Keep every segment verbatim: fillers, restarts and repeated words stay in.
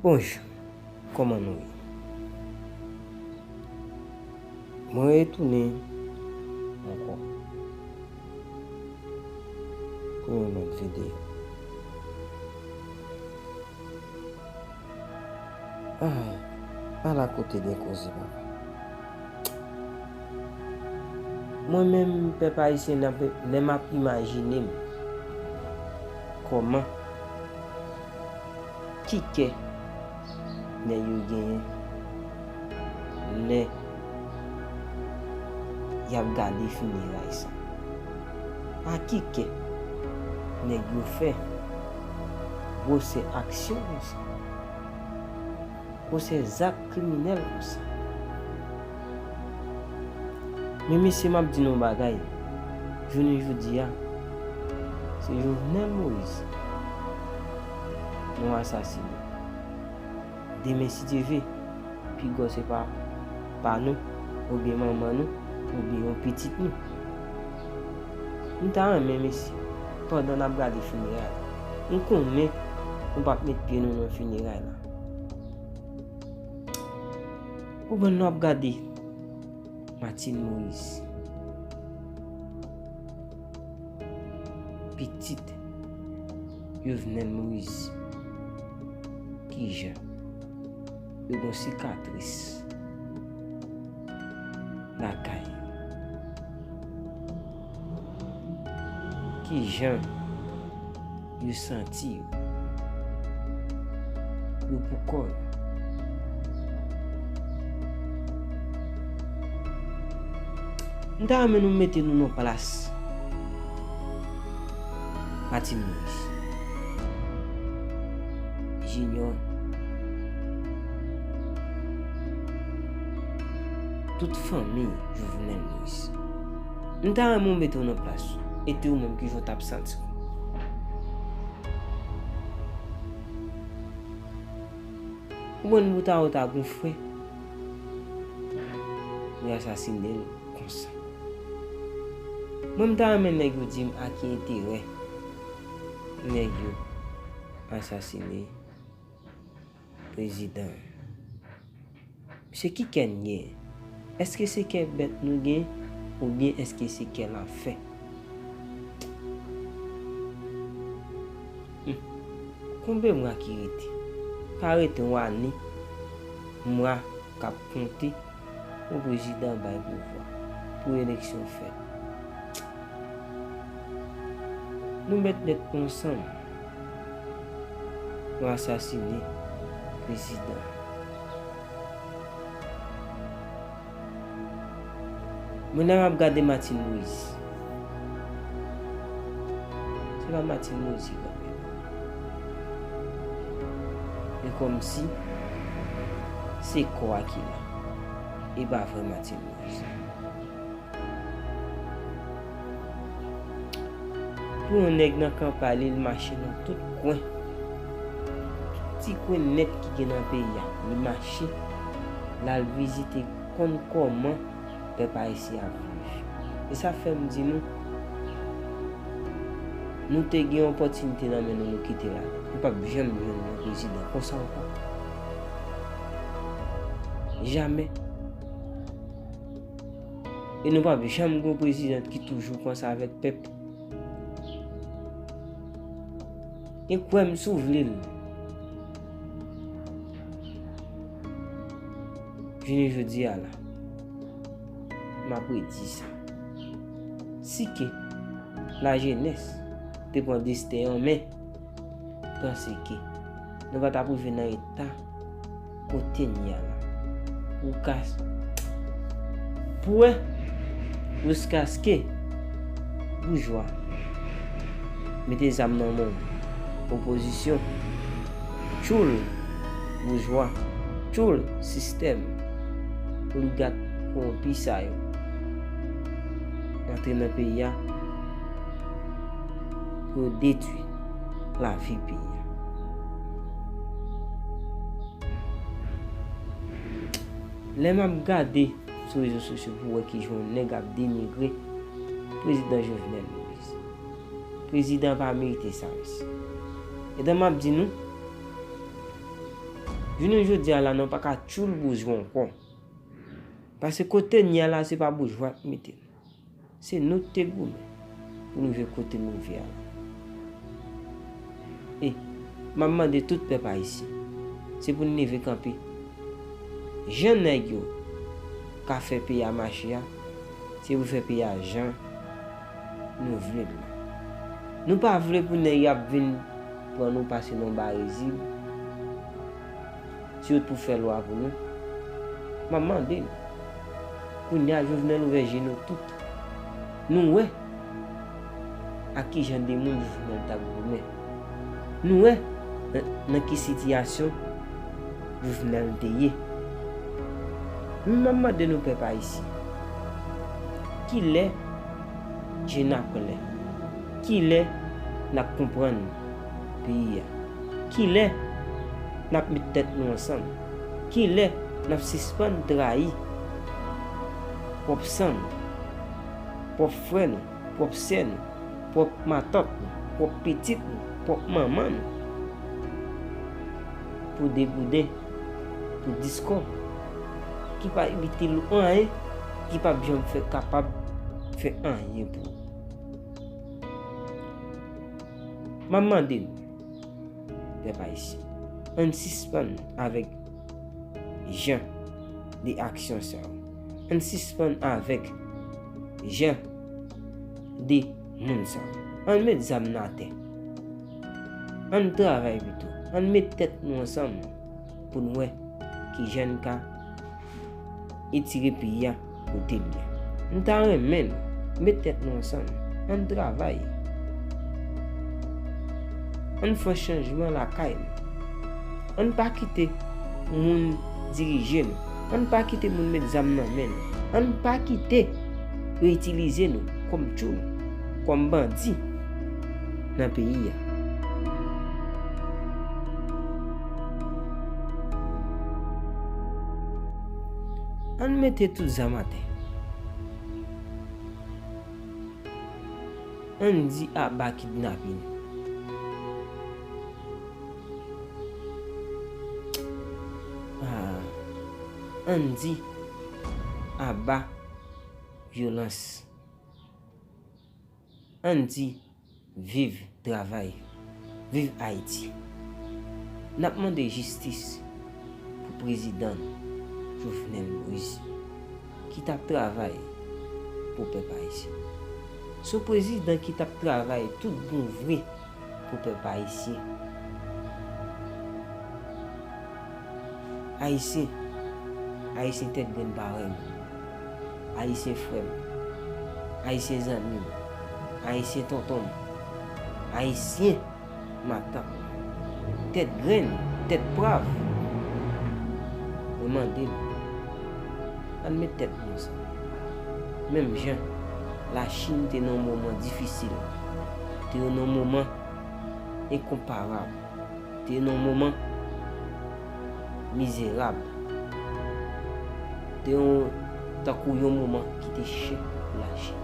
Bonjou, kòman nou ye? Mwen retounen ankò pou yon lòt videyo. Ay, ala kote gen koze, papa. Mwen menm, pèp ayisyen, lè m ap, lè m ap imajine m kòman, ki kè nèg yo genyen lè y ap gade fineray sa? A ki kè nèg yo fè gwosè aksyon konsa? Gwosè zak kriminèl konsa? Men mesye, m ap di nou yon bagay, jounen jodi a, se Jovenel Moïse nou asasinen. Demen, si Dye ve, pigò se pa, pa nou, oubyen manman nou, oubyen yon pitit nou. M ta renmen, mesye, pandan n ap gade fineray la, m konnen nou p ap met pye nou nan fineray la. Ou konprann, nou ap gade Martine Moïse, pitit Jovenel Moïse, kijan yo gon sikatris lakay yo? Kijan yo santi yo? Yo pou kò yo. M ta renmen nou mete nou nan plas Martine Moïse, Junior, tout fanmi Jovenel Moïse. M ta renmen w mete w nan plas ou, e te ou menm, kijan w t ap santi w? Ou konn bout a ou ta gon frè, yo asasinen l konsa. Mwen, m ta renmen nèg yo di m a ki enterè nèg yo asasinen prezidan. Se ki kè n gen? Èske se kè bèt nou gen, oubyen èske se kè lanfè? Hmm. Konbe mwa ki rete? Pa rete yon ane, mwa k ap konte, yon prezidan bay pouvwa pou eleksyon fèt. Nou mèt met ansanm pou asasinen prezidan. Mwen, lè m ap gade Martine Moïse, se pa Martine Moïse ki kanpe la. E kòmsi se kò a ki la, e pa vrè Martine Moïse. Pou yon nèg nan kanpay li, li mache nan tout kwen, tout ti kwen nèt ki gen nan peyi a, li mache, l al vizite, konn kòman pèp ayisyen ap viv. E sa fè m di nou, nou te gen opòtinite nan men nou, nou kite l ale. Nou p ap janm jwenn yon prezidan konsa ankò. Jamè. E nou p ap janm gen yon prezidan ki toujou konsa avèk pèp. E kwè m si w vle l. Jounen jodi a la, m ap redi sa. Si ke lajenès te pran desten an men, panse ke nou pa t ap rive nan eta kote n ye a la. Pou ka, pou wè, jiskaske boujwa mete zam nan men w, opozisyon, tchoul, boujwa, tchoul, sistèm, oligat kowonpi sa yo antre nan peyi a pou yo detwi lavi peyi a. Lè m ap gade sou rezo sosyo pou wè kijan yon nèg ap denigre prezidan Jovenel Moïse. Prezidan pa merite sa, mesye. Etan m ap di nou, Jounen jodi a la, nou pa ka tchoul boujwa ankò. Paske kote n ye a la, se pa boujwa k mete n. Se nou k te goumen pou n rive kote n rive a la. E m ap mande tout pèp ayisyen, se pou n leve kanpe. Jan nèg yo ka fè peyi a mache a, se pou fè peyi a jan nou vle l la. Nou pa vle pou nèg y ap vin pran nou pase nan yon ba rezib, sirtou pou fè lwa pou nou. M ap mande nou. Kounye a, Jovenel ouvè je nou tout. Nou wè ak ki jan de moun Jovenel t ap goumen. Nou wè nan, nan ki sitiyasyon Jovenel te ye. Men m ap mande nou, pèp ayisyen, kilè je n ap klè? Kilè n ap konprann peyi a? Kilè n ap met tèt nou ansanm? Kilè n ap sispann trayi pwòp san nou, pwòp frè nou, pwòp sè nou, pwòp matant nou, pwòp pitit nou, pwòp manman nou, pou degouden, pou dis kòb ki pa itil ou anyen, ki p ap janm fè kapab fè anyen pou ou? M ap mande nou, pèp ayisyen, ann sispann avèk jan de aksyon sa yo. Ann sispann avèk jan de moun sa yo. Ann met zam nan atè. Ann travay pito. Ann met tèt nou ansanm pou n wè ki jan n ka etire peyi a kote l ye. M ta renmen nou met tèt nou ansanm. Ann travay. Ann fè chanjman lakay nou. Ann pa kite moun dirije nou. Ann pa kite moun met zam nan men nou. Ann pa kite yo itilize nou kòm tchoul, kòm bandi nan peyi a. Ann mete tout zam atè. Ann di aba kidnapin. Ah, ann di aba vyolans. Ann di viv travay, viv Ayiti. N ap mande jistis pou prezidan n, Jovenel Moïse, ki t ap travay pou pèp ayisyen. Se yon prezidan ki t ap travay tout bon vre pou pèp ayisyen. Ayisyen, Ayisyen tèt grenn parèy m, Ayisyen frè m, Ayisyen zanmi m, Ayisyen tonton m, Ayisyen matant m, tèt grenn, tèt prav. Mwen mande nou, ann met tèt nou ansanm. Menm jan Lachin te nan yon moman difisil, te nan yon moman enkonparab, te nan yon moman mizerab, te yon, tankou yon moman ki te chè pou Lachin.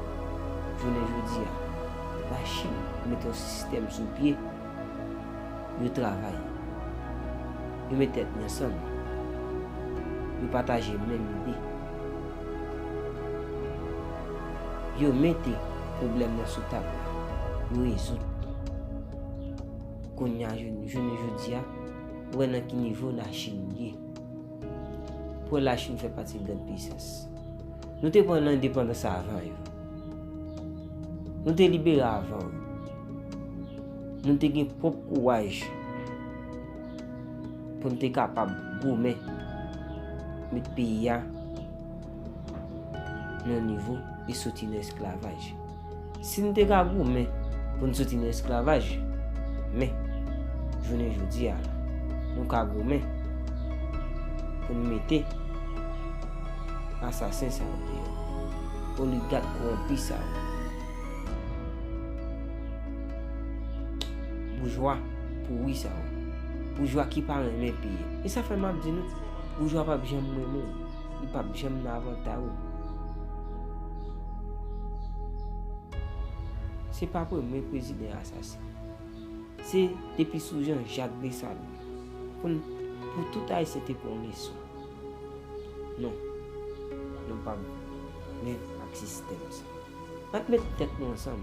Jounen jodi a, Lachin mete yon sistèm sou pye, yo travay, yo met tèt yo ansanm, yo pataje menm ide, yo mete pwoblèm nan sou tab la, yo rezoud. Kounye a, jounen jodi a, ou wè nan ki nivo Lachin ye. Pou wè Lachin fè pati de grann pisans. Nou te pran lendepandans avan yo. Nou te libere avan yo. Nou te gen pwòp kouraj pou n te kapab goumen met peyi a nan nivo e soti nan esklavaj. Si n te ka goumen pou n soti nan esklavaj, men, jounen jodi a la, nou ka goumen pou n mete asasen sa yo deyò, oligak kowonpi sa yo, boujwa pouri sa yo, boujwa ki pa renmen peyi. E sa fè m ap di nou, boujwa p ap janm renmen w, li p ap janm nan avantay ou. Se pa premye prezidan asasen. Se depi sou Jean Jacques Dessalines pou n pou tout Ayisyen te pran yon leson. Non, nou p ap ret ak sistèm sa. Ann met tèt nou ansanm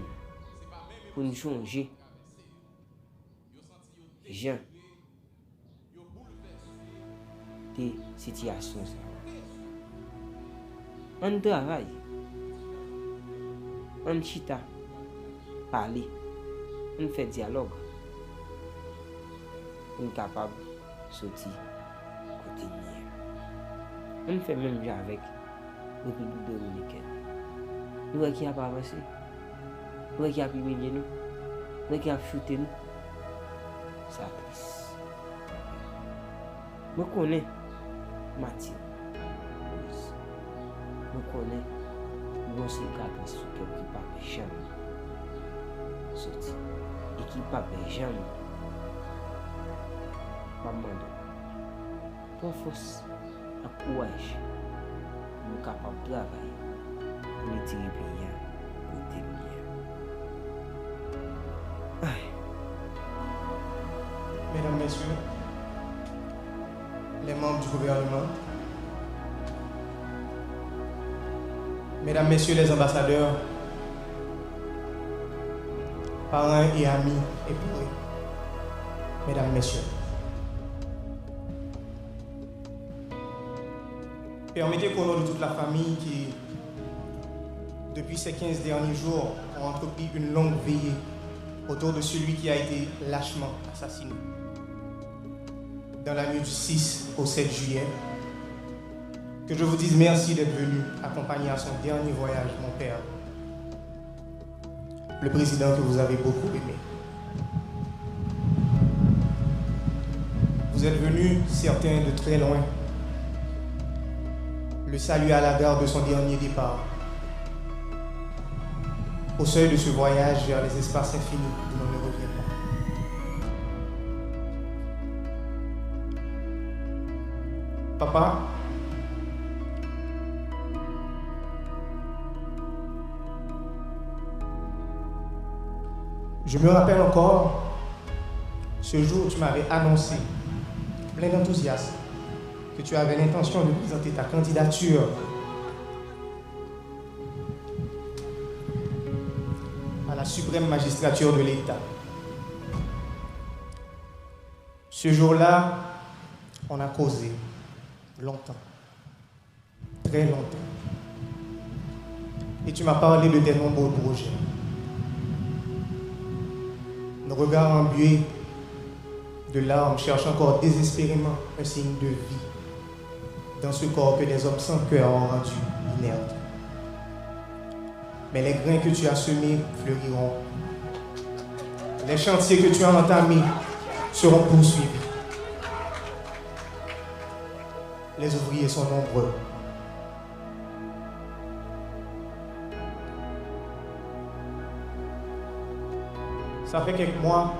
pou n chonje jan de sitiyasyon sa yo. Ann travay. Ann chita, pale. Ann fè dyalòg pou n kapab soti kote n ye a. Ann fè menm jan avèk Repiblik Dominikèn. Nou wè ki ap avanse. Nou wè ki ap imilye nou. Nou wè ki ap choute nou. Sa tris. Mwen konnen Martine Moïse. Mwen konnen ou gon sikatris sou kè w ki p ap janm soti. E ki p ap janm. M ap mande w, pran fòs ak kouraj pou nou kapab travay pou retire peyi a kote l ye a. Ay. Mesdames, Messieurs, les membres du gouvernement, Mesdames, Messieurs les ambassadeurs, parents et amis éplorés, Mesdames, Messieurs, permettez qu'au nom de toute la famille qui, depuis ces quinze derniers jours, ont entrepris une longue veillée autour de celui qui a été lâchement assassiné dans la nuit du six au sept juillet, que je vous dise merci d'être venu accompagner à son dernier voyage mon père, le président que vous avez beaucoup aimé. Vous êtes venus, certains de très loin, le saluer à la gare de son dernier départ, au seuil de ce voyage vers les espaces infinis d'où l'on ne revient pas. Papa, je me rappelle encore ce jour où tu m'avais annoncé, plein d'enthousiasme, que tu avais l'intention de présenter ta candidature à la suprême magistrature de l'État. Ce jour-là, on a causé longtemps, très longtemps. Et tu m'as parlé de tes nombreux projets. Nos regards embués de larmes cherchent encore désespérément un signe de vie dans ce corps que des hommes sans cœur ont rendu inerte. Mais les grains que tu as semés fleuriront. Les chantiers que tu as entamés seront poursuivis. Les ouvriers sont nombreux. Sa fè kèk mwa,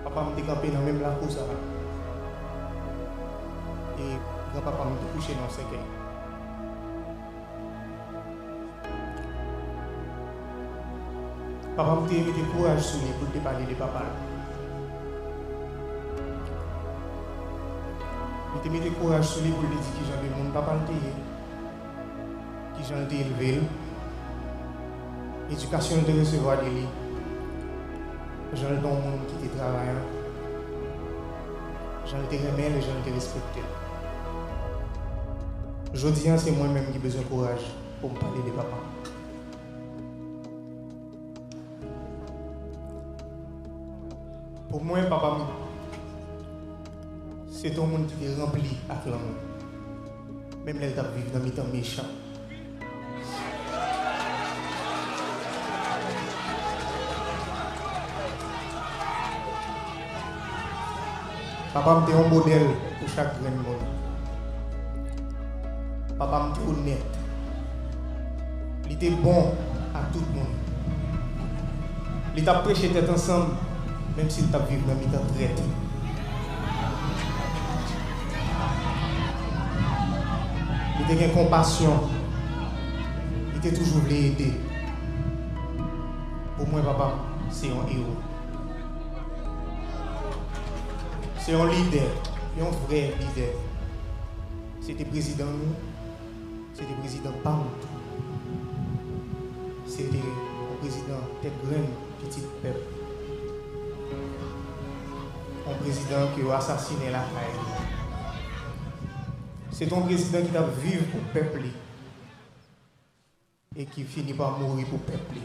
papa m te kanpe nan menm lakou sa a. E granpapa m te kouche nan yon sèkèy. Papa m te mete kouraj sou li pou l te pale de papa l. Li te mete kouraj sou li pou l te di kijan de moun papa l te ye, kijan l te elve l, edikasyon l te resevwa de li, jan l te yon moun ki te travayan, jan l te renmen l e jan l te respekte l. Jodi a, se mwen menm ki bezwen kouraj pou m pale de papa m. Pou mwen, papa m, se te yon moun ki te ranpli ak lanmou, menm lè l t ap viv nan mitan mechan. Papa m te yon modèl pou chak grenn moun. Papa m te onèt. Li te bon ak tout moun. Li t ap preche tèt ansanm, menm si l t ap viv nan mitan trèt. Li te gen konpasyon. Li te toujou vle ede. Pou mwen, papa m se yon ewo. Se yon lidè. Yon vrè lidè. Se te prezidan nou, se te prezidan pa nou tou. Se te yon prezidan tèt grenn, pitit pèp. Yon prezidan ke yo asasinen lakay li. Se te yon prezidan ki t ap viv pou pèp li e ki fini pa mouri pou pèp li.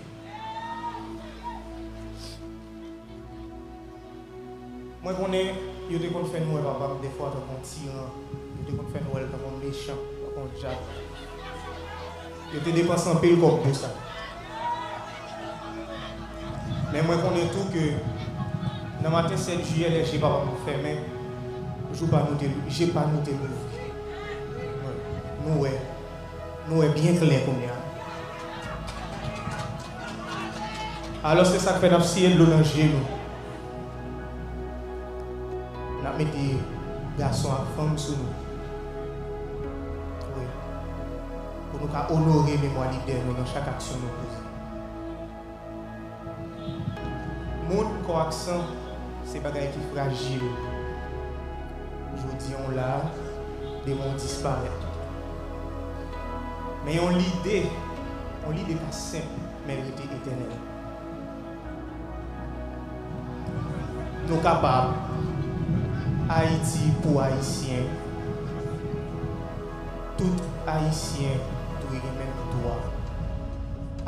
Mwen konnen yo te konn fè n wè papa m dèfwa tankou yon tiran, yo te konn fè n wè l tankou yon mechan, tankou yon djab. Yo te depanse anpil kòb pou sa. Men mwen konnen tou ke nan maten sèt jiyè, lè je papa m fèmen, jou pa nou te, je pa nou te louvri. Nou wè. Nou wè byen klè kounye a. Alò, se sa k fè n ap siye dlo nan je nou. N ap mete gason ak fanm sou nou. Wi. Pou nou ka onore memwa lidè nou nan chak aksyon nou poze. Moun, kò ak san, se bagay ki frajil. Jodi a w la, demen w disparèt. Men yon lide, yon lide ka senp, men l rete etènèl. Nou kapab. Ayiti pou Ayisyen. Tout Ayisyen dwe gen menm dwa.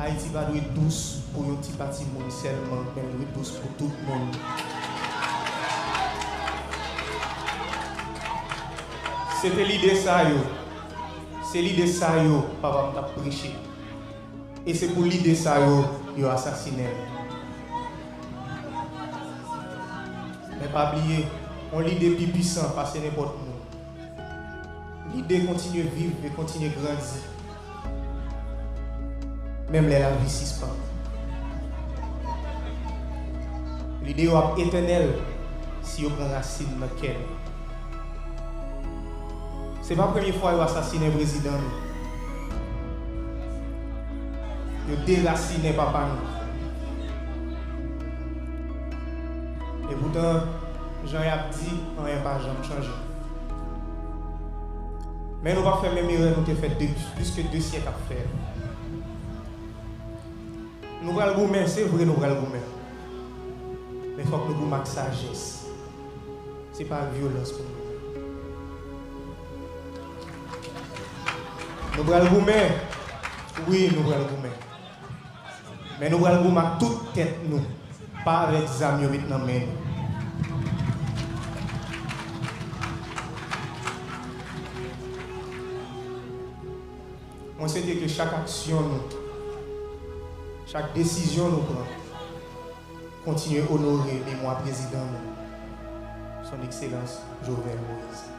Ayiti pa dwe dous pou yon ti pati moun sèlman, men l dwe dous pou tout moun. Se te lide sa yo, se lide sa yo papa m t ap preche. E se pou lide sa yo, yo asasinen l. Men pa bliye, yon lide pi pwisan pase nenpòt moun. Lide kontinye viv e kontinye grandi, menm lè lavi sispann. Lide yo ap etènèl si yo pran rasin nan kè nou. Se pa premye fwa yo asasinen prezidan nou. Yo derasinen papa nou. Epoutan, jan y ap di, anyen pa janm chanje. Men nou p ap fè menm erè nou te fè de, plis ke de syèk ap fè. Nou pral goumen, se vre nou pral goumen. Men fòk nou goumen ak sajès. Se pa ak vyolans pou nou goumen. Nou pral goumen. Wi, nou pral goumen. Men nou pral goumen ak tout tèt nou, pa avèk zam yo met nan men nou. Mwen swete ke chak aksyon nou, chak desizyon nou pran, kontinye onore memwa prezidan nou, Son Ekselans Jovenel Moïse.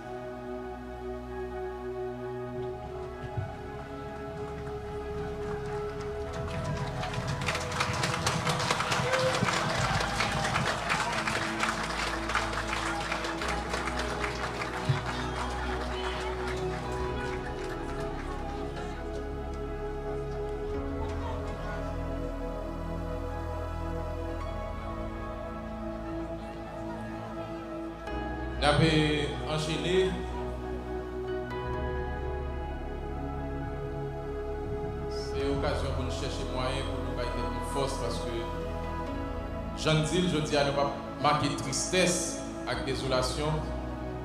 N ap, e, anchene. Se okazyon pou n chèche mwayen pou nou bay tèt nou fòs, paske, jan n di l, jodi a, nou p ap make tristès ak dezolasyon.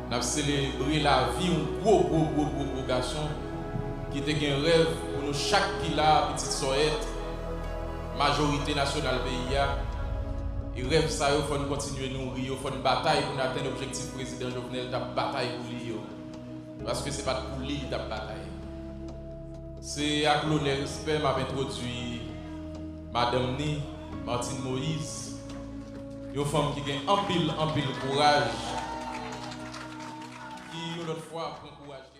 N ap selebre lavi yon gwo, gwo, gwo, gwo, gwo gason ki te gen rèv pou nou chak ki la, pitit Sòyèt, majorite nasyonal peyi a. E rèv sa yo, fò n kontinye nouri yo, fò n batay pou n atenn objektif Prezidan Jovenel t ap batay pou li yo. Paske se pa t pou li li t ap batay. Se ak lonè, respè, m ap entwodui madanm ni, Martine Moïse, yon fanm ki gen anpil, anpil kouraj, ki yon lòt fwa pran kouraj.